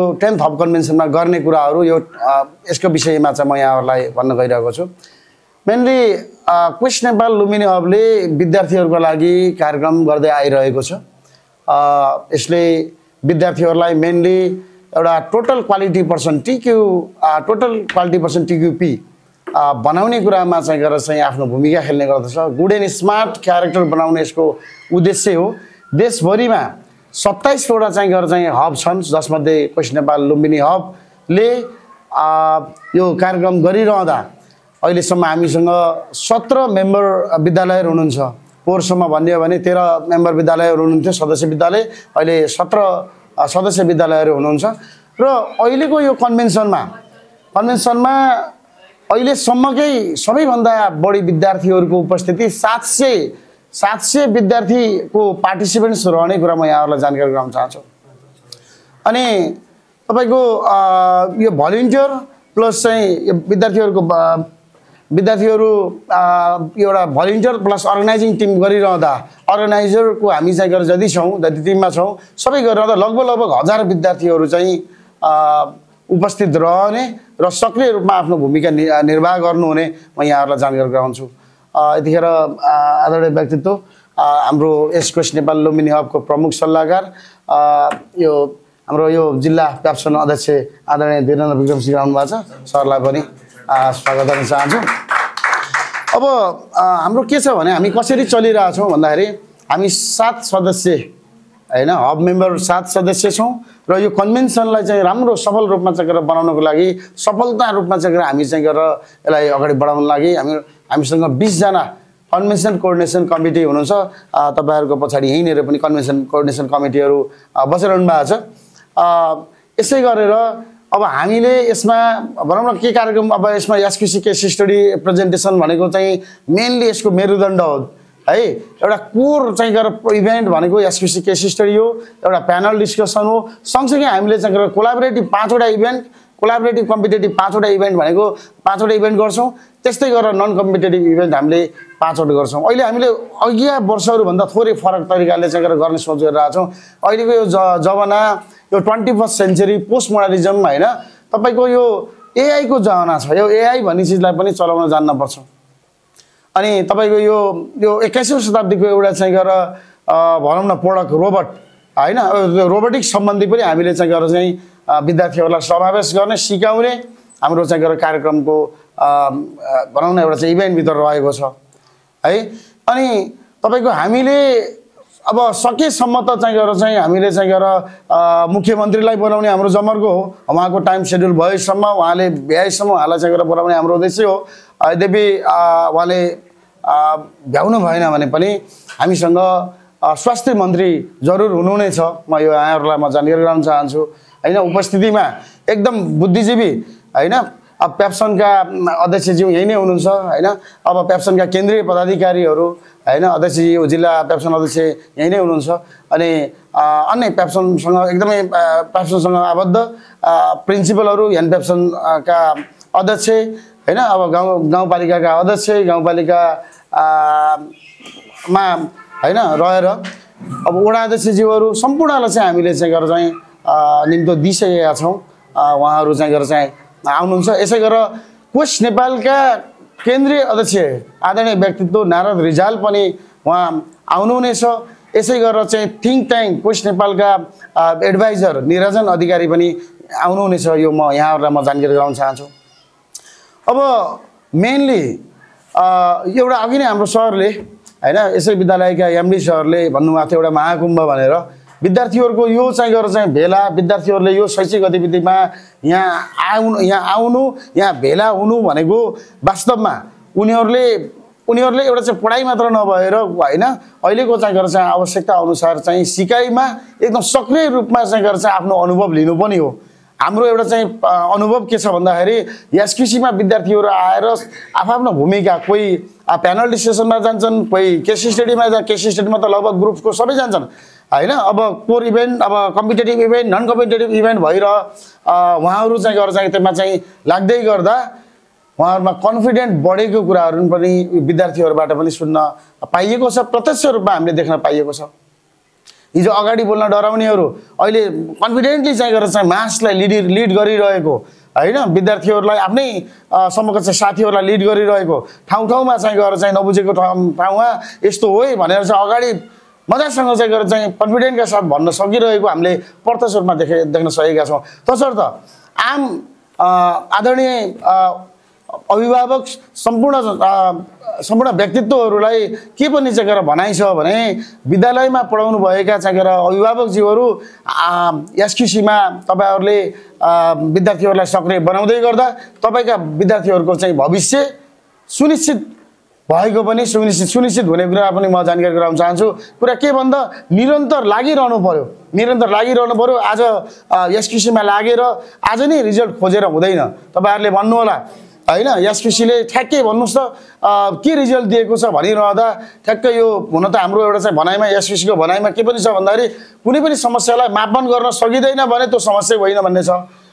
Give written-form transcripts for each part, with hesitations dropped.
10th hub कन्भेन्सनमा गर्ने कुराहरू यो यसको विषयमा चाहिँ म यहाँहरूलाई भन्न गइरहेको छु। मेनली क्वेस्ट नेपाल लुम्बिनी हबले विद्यार्थीहरूको लागि कार्यक्रम गर्दै आइरहेको छ। यसले विद्यार्थीहरूलाई मेनली एउटा टोटल क्वालिटी पर्सन टिक्युपी बनाउने कुरामा चाहिँ गरेर चाहिँ आफ्नो भूमिका खेल्ने गर्दछ। गुड एन्ड स्मार्ट क्यारेक्टर बनाउने यसको उद्देश्य हो। देशभरिमा 27 वटा चाहिँ गरेर चाहिँ हब छन्, जसमध्ये क्वेस्ट नेपाल लुम्बिनी हबले यो कार्यक्रम गरिरहँदा अहिलेसम्म हामीसँग 17 मेम्बर विद्यालयहरू हुनुहुन्छ। पोहोरसम्म भन्यो भने 13 मेम्बर विद्यालयहरू हुनुहुन्थ्यो सदस्य विद्यालय, अहिले 17 सदस्य विद्यालयहरू हुनुहुन्छ। र अहिलेको यो कन्भेन्सनमा अहिलेसम्मकै सबैभन्दा बढी विद्यार्थीहरूको उपस्थिति 700 विद्यार्थीको पार्टिसिपेन्ट्स रहने कुरा म यहाँहरूलाई जानकारी गराउन चाहन्छु। अनि तपाईको यो भलिन्टियर प्लस चाहिँ विद्यार्थीहरू एउटा भलिन्टियर प्लस अर्गनाइजिङ टिम गरिरहँदा अर्गनाइजरको हामी चाहिँ गरेर जति टिममा छौँ सबै गरिरहँदा लगभग 1000 विद्यार्थीहरू चाहिँ उपस्थित रहने र सक्रिय रूपमा आफ्नो भूमिका निर्वाह गर्नुहुने म यहाँहरूलाई जानकारी गराउँछु। यतिखेर आदरणीय व्यक्तित्व हाम्रो क्वेस्ट नेपाल लुम्बिनी हबको प्रमुख सल्लाहकार यो हाम्रो यो जिल्ला प्याप्सन अध्यक्ष आदरणीय वीरेन्द्र विक्रम सिंह आउनु भएको छ, सरलाई पनि स्वागत गर्न चाहन्छु। अब हाम्रो के छ भने हामी कसरी चलिरहेछौँ भन्दाखेरि हामी 7 सदस्य हैन हब मेम्बर 7 सदस्य छौँ र यो कन्भेन्सनलाई चाहिँ राम्रो सफल रूपमा चाहिँ बनाउनको लागि सफलता रूपमा चाहिँ हामी चाहिँ गरेर यसलाई अगाडि बढाउनको लागि हामीसँग 20 जना कन्भेन्सन कोअर्डिनेसन कमिटी हुनुहुन्छ। तपाईहरुको पछाडि यहीँनेर पनि कन्भेन्सन कोअर्डिनेसन कमिटीहरू बसिरहनु भएको छ। यसै गरेर अब हामीले यसमा भनौँ न के कार्यक्रम, अब यसमा एसक्युसी केस स्टडी प्रेजेन्टेसन भनेको चाहिँ मेनली यसको मेरुदण्ड हो है। एउटा कोर चाहिँ गरेर इभेन्ट भनेको एसक्युसी केस स्टडी हो, एउटा प्यानल डिस्कसन हो। सँगसँगै हामीले चाहिँ गरेर कोलाबोरेटिभ 5 वटा इभेन्ट, कोलाबोरेटिभ कम्पिटेटिभ 5 वटा इभेन्ट भनेको 5 वटा इभेन्ट गर्छौँ। त्यस्तै गरेर नन कम्पिटेटिभ इभेन्ट हामीले 5 वटा गर्छौँ। अहिले हामीले अघिया वर्षहरूभन्दा थोरै फरक तरिकाले चाहिँ गरेर गर्ने सोच गरिरहेको छौँ। अहिलेको यो जमाना यो 21st सेन्चुरी पोस्ट मोडर्निज्म हैन, तपाईको यो एआई को जमाना छ। यो एआई भन्ने चिजलाई पनि चलाउन जान्न पर्छ। अनि तपाईको यो 21औं शताब्दीको एउटा चाहिँ गरेर भनौँ न प्रोडक्ट रोबोट हैन, रोबोटिक्स सम्बन्धी पनि हामीले चाहिँ गरेर चाहिँ विद्यार्थीहरूलाई समावेश गर्ने सिकाउने हाम्रो चाहिँ गरेर कार्यक्रमको भनौँ न एउटा चाहिँ इभेन्ट भित्र रहेको छ है। अनि तपाईको हामीले अब सकेसम्म त चाहिँ गरेर चाहिँ हामीले चाहिँ गरेर मुख्यमन्त्रीलाई बोलाउने हाम्रो जमर्को हो। उहाँको टाइम सेड्युल भएसम्म उहाँले भ्याएसम्म उहाँलाई चाहिँ गरेर बोलाउने हाम्रो उद्देश्य हो। यद्यपि उहाँले भ्याउनु भएन भने पनि हामीसँग स्वास्थ्य मन्त्री जरुर हुनुहुने छ। म यो यहाँहरूलाई म जानकारी गराउन चाहन्छु हैन। उपस्थितिमा एकदम बुद्धिजीवी हैन, अब प्याप्सनका अध्यक्षज्यू यही नै हुनुहुन्छ हैन। अब प्याप्सनका केन्द्रीय पदाधिकारीहरू हैन, अध्यक्षज्यू जिल्ला प्याप्सन अध्यक्ष यही नै हुनुहुन्छ। अनि अन्य प्याप्सनसँग एकदमै प्याप्सनसँग आबद्ध प्रिन्सिपलहरू एन प्याप्सनका अध्यक्ष हैन, अब गाउँपालिकाका अध्यक्ष गाउँपालिकामा हैन रहेर अब वडा अध्यक्षज्यूहरू सम्पूर्णलाई चाहिँ हामीले चाहिँ गरेर चाहिँ निम्तो दिइसकेका छौँ। उहाँहरू चाहिँ गरेर चाहिँ आउनुहुन्छ। यसै गरेर क्वेस्ट नेपालका केन्द्रीय अध्यक्ष आदरणीय व्यक्तित्व नारद रिजाल पनि उहाँ आउनुहुनेछ। यसै गरेर चाहिँ थिङ्क ट्याङ्क क्वेस्ट नेपालका एडभाइजर निरञ्जन अधिकारी पनि आउनुहुनेछ। यो म यहाँहरूलाई म जानकारी गराउन चाहन्छु। अब मेनली एउटा अघि नै हाम्रो सरले हैन, यसै विद्यालयका एमडी सरले भन्नुभएको थियो एउटा महाकुम्भ भनेर। विद्यार्थीहरूको यो चाहिँ गरेर चाहिँ भेला, विद्यार्थीहरूले यो शैक्षिक गतिविधिमा यहाँ भेला हुनु भनेको वास्तवमा उनीहरूले एउटा चाहिँ पढाइ मात्र नभएर हैन, अहिलेको चाहिँ गरेर चाहिँ आवश्यकता अनुसार चाहिँ सिकाइमा एकदम सक्रिय रूपमा चाहिँ गरेर चाहिँ आफ्नो अनुभव लिनु पनि हो। हाम्रो एउटा चाहिँ अनुभव के छ भन्दाखेरि एसक्युसीमा विद्यार्थीहरू आएर आफ्नो भूमिका, कोही प्यानल डिस्कसनमा जान्छन्, कोही केस स्टडीमा त लगभग ग्रुपको सबै जान्छन् हैन। अब कोर इभेन्ट, अब competitive event, non competitive event भएर उहाँहरू चाहिँ गरेर चाहिँ त्यसमा चाहिँ लाग्दै गर्दा उहाँहरूमा कन्फिडेन्ट बढेको कुराहरू पनि विद्यार्थीहरूबाट पनि सुन्न पाइएको छ, प्रत्यक्ष रूपमा हामीले देख्न पाइएको छ। हिजो अगाडि बोल्न डराउनेहरू अहिले कन्फिडेन्टली चाहिँ गरेर चाहिँ मासलाई लिड गरिरहेको हैन, विद्यार्थीहरूलाई आफ्नै समकक्ष साथीहरूलाई लिड गरिरहेको, ठाउँ चाहिँ गएर चाहिँ नबुझेको ठाउँमा यस्तो हो है भनेर चाहिँ अगाडि मजासँग चाहिँ गरेर चाहिँ कन्फिडेन्टका साथ भन्न सकिरहेको हामीले प्रत्यक्ष रूपमा देख्न सकेका छौँ। तसर्थ आम आदरणीय अभिभावक सम्पूर्ण व्यक्तित्वहरूलाई के पनि चाहिँ गरेर भनाइ छ भने विद्यालयमा पढाउनु भएका चाहिँ गरेर अभिभावकज्यूहरू एसक्युसीमा तपाईँहरूले विद्यार्थीहरूलाई सक्रिय बनाउँदै गर्दा तपाईँका विद्यार्थीहरूको चाहिँ भविष्य सुनिश्चित भएको पनि सुनिश्चित हुने कुरा पनि म जानकारी गराउन चाहन्छु। कुरा के भन्दा निरन्तर लागिरहनु पर्यो। आज एसक्युसीमा लागेर आज नै रिजल्ट खोजेर हुँदैन। तपाईँहरूले भन्नुहोला हैन, एसक्युसीले ठ्याक्कै भन्नुहोस् त के रिजल्ट दिएको छ भनिरहँदा ठ्याक्कै यो हुन त हाम्रो एउटा चाहिँ भनाइमा एसक्युसीको भनाइमा के पनि छ भन्दाखेरि कुनै पनि समस्यालाई मापन गर्न सकिँदैन भने त्यो समस्या होइन भन्ने छ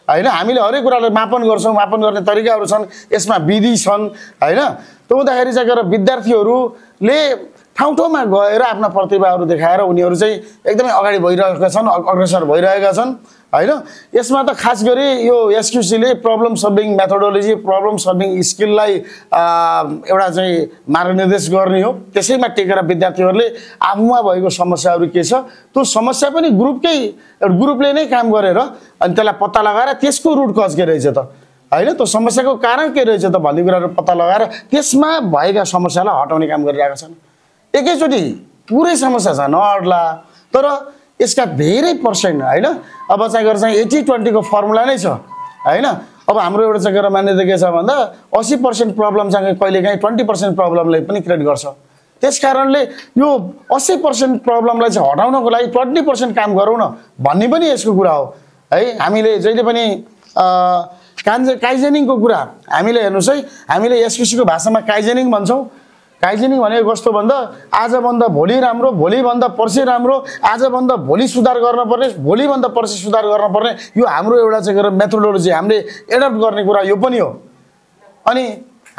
हैन। हामीले हरेक कुरालाई मापन गर्छौँ, मापन गर्ने तरिकाहरू छन्, यसमा विधि छन् हैन। त्यो हुँदाखेरि चाहिँ गएर विद्यार्थीहरूले ठाउँमा गएर आफ्ना प्रतिभाहरू देखाएर उनीहरू चाहिँ एकदमै अगाडि भइरहेका छन्, अग्रसर भइरहेका छन् हैन। यसमा त खास गरी यो एसक्युसीले problem solving methodology, problem solving स्किललाई एउटा चाहिँ मार्गनिर्देश गर्ने हो। त्यसैमा टेकेर विद्यार्थीहरूले आफूमा भएको समस्याहरू के छ त्यो समस्या पनि ग्रुपले नै काम गरेर अनि त्यसलाई पत्ता लगाएर त्यसको रुट कज के रहेछ त हैन, त्यो समस्याको कारण के रहेछ त भन्ने कुराहरू पत्ता लगाएर त्यसमा भएका समस्यालाई हटाउने काम गरिरहेका छन्। एकैचोटि पुरै समस्या छ नअड्ला, तर यसका धेरै पर्सेन्ट हैन। अब चाहिँ गरेर चाहिँ 80-20 को फर्मुला नै छ हैन। अब हाम्रो एउटा चाहिँ गरेर मान्यता के छ भन्दा 80% प्रब्लम चाहिँ कहिलेकाहीँ 20% प्रब्लमलाई पनि क्रिएट गर्छ। त्यसकारणले यो 80% प्रब्लमलाई चाहिँ हटाउनको लागि 20% काम गरौँ न भन्ने पनि यसको कुरा हो है। हामीले जहिले पनि काइजेनिङको कुरा हामीले हेर्नुहोस् है, हामीले एसक्युसीको भाषामा काइजेनिङ भन्छौँ। काइजेनिङ भनेको कस्तो भन्दा आजभन्दा भोलि राम्रो, भोलिभन्दा पर्सि राम्रो, आजभन्दा भोलि सुधार गर्नुपर्ने, भोलिभन्दा पर्सि सुधार गर्नुपर्ने, यो हाम्रो एउटा चाहिँ गरेर मेथोडोलोजी हामीले एडप्ट गर्ने कुरा यो पनि हो। अनि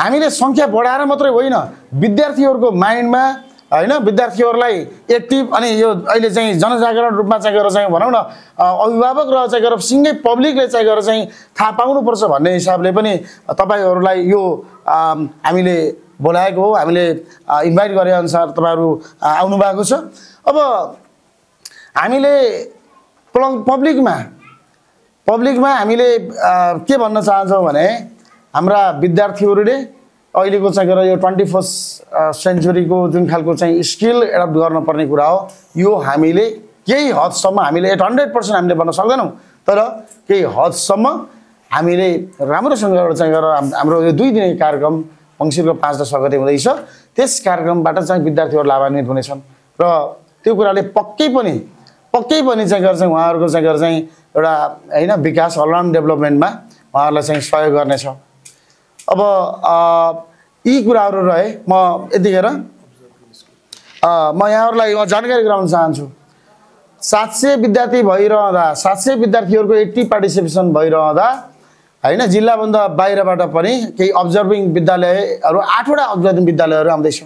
हामीले सङ्ख्या बढाएर मात्रै होइन, विद्यार्थीहरूको माइन्डमा हैन, विद्यार्थीहरूलाई एक्टिभ अनि यो अहिले चाहिँ जनजागरण रूपमा चाहिँ गरेर चाहिँ भनौँ न अभिभावक र चाहिँ गरेर सिङ्गै पब्लिकले चाहिँ गरेर चाहिँ थाहा पाउनुपर्छ भन्ने हिसाबले पनि तपाईँहरूलाई यो हामीले बोलाएको हो, हामीले इन्भाइट गरे अनुसार तपाईँहरू आउनु भएको छ। अब हामीले पब्लिकमा हामीले के भन्न चाहन्छौँ भने हाम्रा विद्यार्थीहरूले अहिलेको चाहिँ गरेर यो 21st सेन्चुरीको जुन खालको चाहिँ स्किल एडप्ट गर्नुपर्ने कुरा हो, यो हामीले केही हदसम्म हामीले 100% हामीले भन्न सक्दैनौँ, तर केही हदसम्म हामीले राम्रोसँग चाहिँ गरेर हाम्रो यो 2 दिने कार्यक्रम मङ्सिरको 5 गते हुँदैछ। त्यस कार्यक्रमबाट चाहिँ विद्यार्थीहरू लाभान्वित हुनेछन् र त्यो कुराले पक्कै पनि चाहिँ गरेर चाहिँ उहाँहरूको चाहिँ गरेर चाहिँ एउटा हैन विकास अलराउन्ड डेभलपमेन्टमा उहाँहरूलाई चाहिँ सहयोग गर्नेछ। अब यी कुराहरू रहे। म यतिखेर म यहाँहरूलाई जानकारी गराउन चाहन्छु। 700 विद्यार्थी भइरहँदा 700 विद्यार्थीहरूको 80 पार्टिसिपेसन भइरहँदा हैन, जिल्लाभन्दा बाहिरबाट पनि केही अब्जर्भिङ विद्यालयहरू 8वटा अब्जर्भिङ विद्यालयहरू आउँदैछ।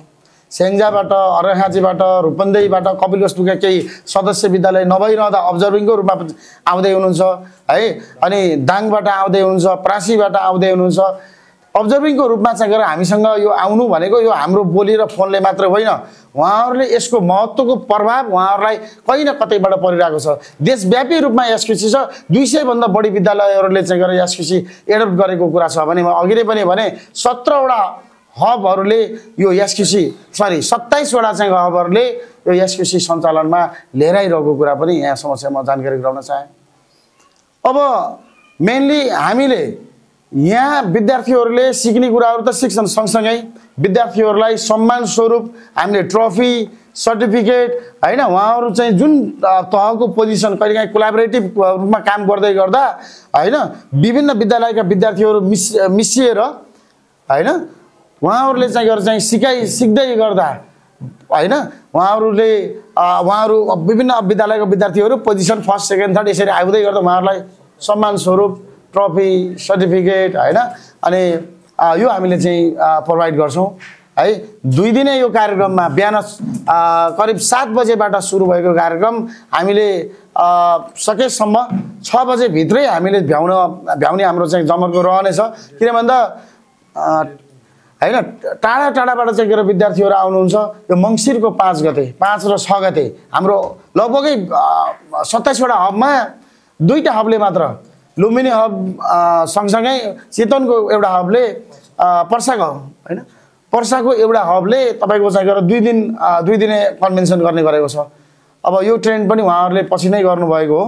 स्याङ्जाबाट, अर्घाखाँचीबाट, रूपन्देहीबाट, कपिलवस्तुका केही सदस्य विद्यालय नभइरहँदा अब्जर्भिङको रूपमा आउँदै हुनुहुन्छ है। अनि दाङबाट आउँदै हुनुहुन्छ, प्रासीबाट आउँदै हुनुहुन्छ। अब्जर्भिङको रूपमा चाहिँ गरेर हामीसँग यो आउनु भनेको यो हाम्रो बोली र फोनले मात्र होइन, उहाँहरूले यसको महत्त्वको प्रभाव उहाँहरूलाई कहीँ न कतैबाट परिरहेको छ। देशव्यापी रूपमा एसक्युसी छ, 200 भन्दा बढी विद्यालयहरूले चाहिँ गरेर एसक्युसी एडप्ट गरेको कुरा छ भने म अघि नै पनि भने 17वटा हबहरूले यो एसक्युसी 27वटा चाहिँ हबहरूले यो एसक्युसी सञ्चालनमा लिएर आइरहेको कुरा पनि यहाँ समस्या म जानकारी गराउन चाहे। अब मेनली हामीले यहाँ विद्यार्थीहरूले सिक्ने कुराहरू त सिक्छन्, सँगसँगै विद्यार्थीहरूलाई सम्मान स्वरूप हामीले ट्रफी, सर्टिफिकेट हैन, उहाँहरू चाहिँ जुन तहको पोजिसन कहिलेकाहीँ कोलाबोरेटिभ रूपमा काम गर्दै गर्दा हैन, विभिन्न विद्यालयका विद्यार्थीहरू मिसिएर हैन, उहाँहरूले चाहिँ गरेर चाहिँ सिक्दै गर्दा हैन, उहाँहरू विभिन्न विद्यालयका विद्यार्थीहरू पोजिसन 1st, 2nd, 3rd यसरी आउँदै गर्दा उहाँहरूलाई सम्मान स्वरूप ट्रफी, सर्टिफिकेट हैन, अनि यो हामीले चाहिँ प्रोभाइड गर्छौँ। है 2 दिने यो कार्यक्रममा बिहान करिब 7 बजेबाट सुरु भएको कार्यक्रम हामीले सकेसम्म 6 बजे भित्रै हामीले भ्याउने हाम्रो चाहिँ जमर्को रहनेछ। किन भन्दा हैन टाढा टाढाबाट चाहिँ के विद्यार्थीहरू आउनुहुन्छ। यो मङ्सिरको 5 गते 5 र 6 गते हाम्रो लगभगै 27 वटा हबमा 2टा हबले मात्र लुम्बिनी हब सँगसँगै चितवनको एउटा हबले पर्साको हैन पर्साको एउटा हबले तपाईको चाहिँ 2 दिने कन्भेन्सन गर्ने गरेको छ। अब यो ट्रेन्ड पनि उहाँहरूले पछि नै गर्नुभएको हो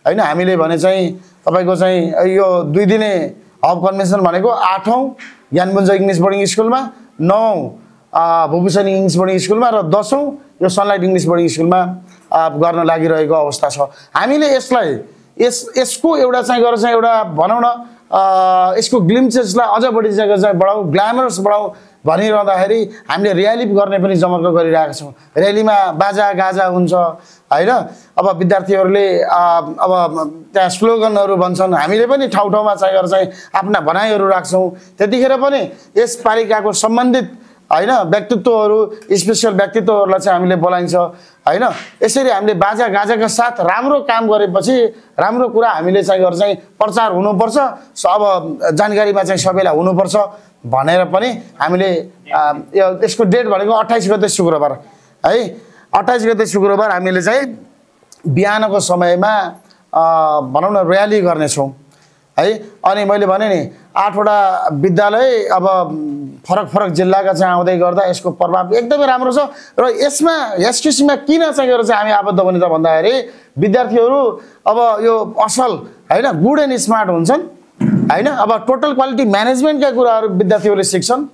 हैन। हामीले भने चाहिँ तपाईको चाहिँ यो 2 दिने हब कन्भेन्सन भनेको 8औं ज्ञानपुञ्ज इङ्ग्लिस बोर्डिङ स्कुलमा, 9औं भूभूषण इङ्ग्लिस बोर्डिङ स्कुलमा र 10औं यो सनलाइट इङ्ग्लिस बोर्डिङ स्कुलमा गर्न लागिरहेको अवस्था छ। हामीले यसलाई यसको एउटा चाहिँ गरेर चाहिँ एउटा भनौँ न यसको ग्लिम्सेसलाई अझ बढी चाहिँ बढाउँ, ग्ल्यामरस बढाउँ भनिरहँदाखेरि हामीले र्याली गर्ने पनि जमर्को गरिरहेका छौँ। र्यालीमा बाजा गाजा हुन्छ हैन। अब विद्यार्थीहरूले अब त्यहाँ स्लोगनहरू भन्छन्, हामीले पनि ठाउँ ठाउँमा चाहिँ गरेर चाहिँ आफ्ना भनाइहरू राख्छौँ। त्यतिखेर पनि यस पालिकाको सम्बन्धित हैन व्यक्तित्वहरू स्पेशल व्यक्तित्वहरूलाई चाहिँ हामीले बोलाइन्छ हैन। यसरी हामीले बाजा गाजाका साथ राम्रो काम गरेपछि राम्रो कुरा हामीले चाहिँ गरेर चाहिँ प्रचार हुनुपर्छ, अब जानकारीमा चाहिँ सबैलाई हुनुपर्छ भनेर पनि हामीले यसको डेट भनेको 28 गते शुक्रबार है। 28 गते शुक्रबार हामीले चाहिँ बिहानको समयमा भनौँ न र्याली गर्नेछौँ है। अनि मैले भने नि 8 वटा विद्यालय अब फरक फरक जिल्लाका चाहिँ आउँदै गर्दा यसको प्रभाव एकदमै राम्रो छ। र यसमा एसक्युसीमा किन चाहिँ गरेर चाहिँ हामी आबद्ध बने त भन्दाखेरि विद्यार्थीहरू अब यो असल हैन गुड एन्ड स्मार्ट हुन्छन् हैन। अब टोटल क्वालिटी म्यानेजमेन्टका कुराहरू विद्यार्थीहरूले सिक्छन्।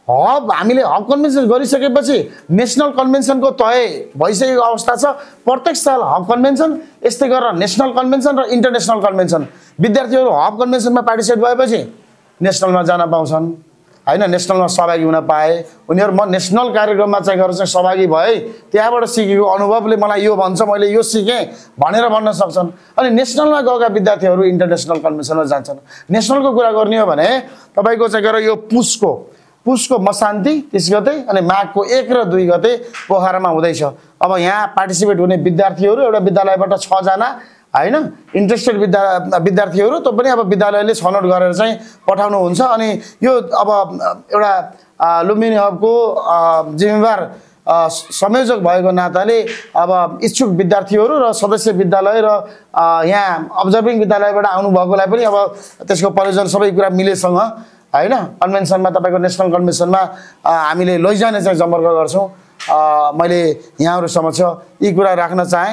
हब हामीले हब कन्भेन्सन गरिसकेपछि नेसनल कन्भेन्सनको तय भइसकेको अवस्था छ। प्रत्येक साल हब कन्भेन्सन यस्तै गरेर नेसनल कन्भेन्सन र इन्टरनेसनल कन्भेन्सन विद्यार्थीहरू हब कन्भेन्सनमा पार्टिसिपेट भएपछि नेसनलमा जान पाउँछन् हैन। नेसनलमा सहभागी हुन पाए उनीहरू म नेसनल कार्यक्रममा चाहिँ गरेर चाहिँ सहभागी भए त्यहाँबाट सिकेको अनुभवले मलाई यो भन्छ मैले यो सिकेँ भनेर भन्न सक्छन्। अनि नेसनलमा गएका विद्यार्थीहरू इन्टरनेसनल कन्भेन्सनमा जान्छन्। नेसनलको कुरा गर्ने हो भने तपाईको चाहिँ गरेर यो पुसको मसान्ती 30 गते अनि माघको 1 र 2 गते पोखरामा हुँदैछ। अब यहाँ पार्टिसिपेट हुने विद्यार्थीहरू एउटा विद्यालयबाट 6 जना हैन इन्ट्रेस्टेड विद्यार्थीहरू त पनि अब विद्यालयले छनौट गरेर चाहिँ पठाउनुहुन्छ। अनि यो अब एउटा लुम्बिनी हबको जिम्मेवार संयोजक भएको नाताले अब इच्छुक विद्यार्थीहरू र सदस्य विद्यालय र यहाँ अब्जर्भिङ विद्यालयबाट आउनुभएकोलाई पनि अब त्यसको प्रयोजन सबै कुरा मिलेसँग हैन। कन्भेन्सनमा तपाईको नेसनल कन्भेन्सनमा हामीले लैजाने चाहिँ जमर्को गर्छौँ। मैले यहाँहरू समक्ष यी कुरा राख्न चाहे।